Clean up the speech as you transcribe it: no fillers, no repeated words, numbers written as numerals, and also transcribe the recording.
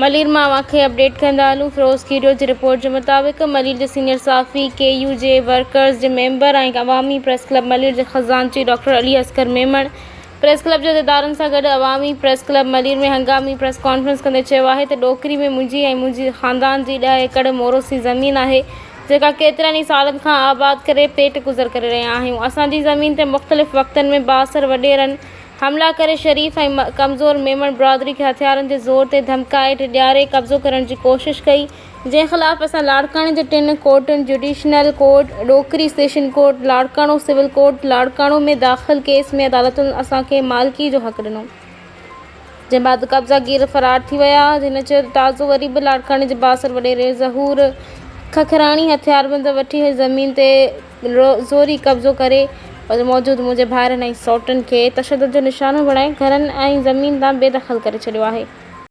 ملير مان اوهان کي اپڊيٽ ڪندا هلون فيروز کيريو جي رپورٽ جي مطابق ملير جي سينيئر صحافي ڪي يو جي ورڪرز جي ميمبر ۽ عوامي پريس ڪلب ملير جي خزانچي doctor Ali Asghar Memon press club جي عهديدارن سان گڏ عوامي پريس ڪلب ملير ۾ هنگامي پريس ڪانفرنس ڪندي چيو آهي ته ڏوڪري ۾ منهنجي ۽ منهنجي خاندان جي ڏهه ايڪڙ موروثي زمين آهي جيڪا ڪيترن ئي سالن کان آباد ڪري پيٽ گذر ڪري رهيا آهيون اسان جي زمين تي مختلف وقتن ۾ بااثر وڏيرن حملا ڪري شريف ۽ ڪمزور ميمڻ برادري کي هٿيارن جي زور تي ڌمڪائي ڊيڄاري قبضو ڪرڻ جي ڪوشش ڪئي، جنهن خلاف اسان لاڙڪاڻي جي ٽن ڪورٽن judicial court, Dokri session court, Larkana civil court Larkana ۾ داخل ڪيس ۾ عدالتن اسان کي مالڪي جو حق ڏنو. جنهن بعد قبضا گير فرار ٿي ويا. هن چيو ته تازو وري به لاڙڪاڻي جي بااثر وڏيري ظهور ککراڻي هٿياربند وٺي زمين تي زوري قبضو ڪري موجود منهنجي ڀائرن ۽ سئوٽن کي تشدد جو نشانو بڻائي گهرن ۽ زمين تان بي دخل ڪري ڇڏيو آهي.